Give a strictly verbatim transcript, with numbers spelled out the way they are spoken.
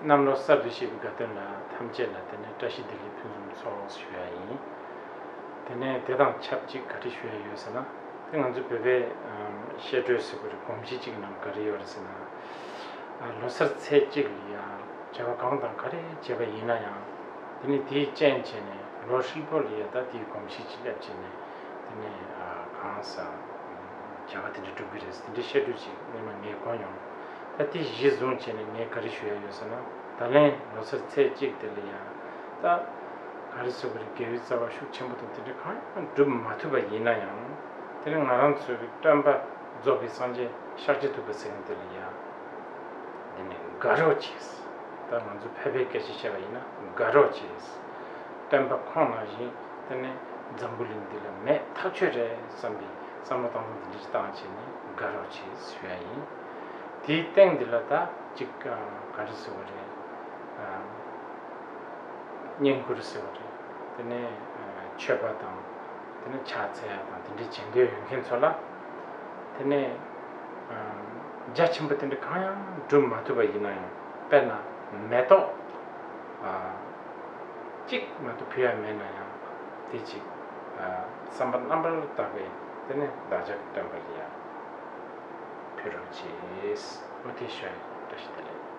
གནམ་ལོ་གསར་དུ་བཞད་པའི་དགའ་སྟོན་ལ་ཐམས་ཅད་ལ་དེ་ནས་བཀྲ་ཤིས་བདེ་ལེགས་ཕུན་སུམ་ཚོགས་ཞུ་ཡ་ཡིན། དེ་ནས་དེ་དང་ཆབས་ཅིག་ག་རེ་ཞུ་ཡ་ཡོད་ཟེར་ན། དེ་ང་ཚོ་བོད་པའི་ཨམ་བཤད་སྲོལ་ཟེར་དགོས་རེད། གོམས་གཤིས་ཅིག་ནང་ག་རེ་ཡོད་རེད་ཟེར་ན། ཨ་ལོ་གསར་ཚེས་གཅིག་ལ་ཡ་བྱ་བ་གང་དང་ག་རེ་བྱས་པ་ཡིན་ན་ཡང་། དེ་ནས་དེའི་རྐྱེན་བྱས་ནས་ལོ་ཧྲིལ་པོ་ལ་ཡ་ད་དེའི་གོམས་གཤིས་ཅིག་སླེབས་བྱས་ནས། དེ་ནས་ཨ་གང་ཟག་བྱ་བ་དེ་འདྲ་སྒྲུབ་ཀྱི་རེད་ཟེར། དེ་འདྲའི་བཤད་སྲོལ་ཅིག་སྔོན་མ་ངས་གོ་མྱོང་། ད་དེ་གཞི་བཟུང་བྱས་ནས་ངས་ག་རེ་ཞུ་ཡ་ཡོད་ཟེར་ན། ད་ལན་ལོ་གསར་ཚེས་གཅིག་དེ་ལ་ཡང་ད་ག་རེ་ཟེར་དགོས་རེད། དགེ་བའི་རྩ་བ་ཤུགས་ཆེན་པོ་དང་དེ་འདྲ་གང་ཡང་སྒྲུབ་མ་ཐུབ་པ་ཡིན་ན་ཡང་། དེ་ནི་ང་རང་ཚོའི་སྟོན་པ་རྫོགས་པའི་སངས་རྒྱས་ཤཱཀྱ་ཐུབ་པ་ཟེར་མཁན་དེ་ལ་ཡང་དེ་ནི་དགའ་རོགས་བྱེད། ད་ང་ཚོ་ཕལ་པའི་སྐད་ཆ་བཤད་པ་ཡིན་ན་དགའ་རོགས་བྱེད། སྟོན་པ་ཁོང་ནང་བཞིན་དེ་ནས་འཛམ་བུ་གླིང་འདི་ལ་མེད་ཐག་ཆོད་རེད་བསམ་པའི་བསམ་བློ་བཏང་སྟངས་འདི་འདྲ་ཞིག་བཏང་བྱས་ནས་དགའ་རོགས་བྱེད་ཞུ་ཡ་ཡིན། དེའི་སྟེང་འདི་ལ་ད་ཅིག་ག་རེ་ཟེར་བ་རེད། བསྙེན་བཀུར་ཟེར་བ་རེད། དེ་ནས་མཆོད་པ་དང་། དེ་ནས་ཕྱག་འཚལ་ཡ་དང་དེ་འདྲའི་བྱེད་འདོད་ཡོད་མཁན་ཚོ་ལ། དེ་ནས་རྒྱ་ཆེན་པོ་དེ་འདྲ་གང་ཡང་སྒྲུབ་མ་ཐུབ་པ་ཡིན་ན་ཡང་། དཔེར་ན་མེ་ཏོག་གཅིག་མ་གཏོགས་ཕུལ་ཡ་མེད་ན་ཡང་། དེ་ཅིག་བསམ་པ་རྣམ་པར་དག་པའི་དེ་ནས་བདག་ཅག་གི་སྟོན་པ་ལ་ཡང་ཕུལ་རོགས་བྱེད། འོ་དེ་ཞུ་ཡ་ཡིན། བཀྲ་ཤིས་བདེ་ལེགས།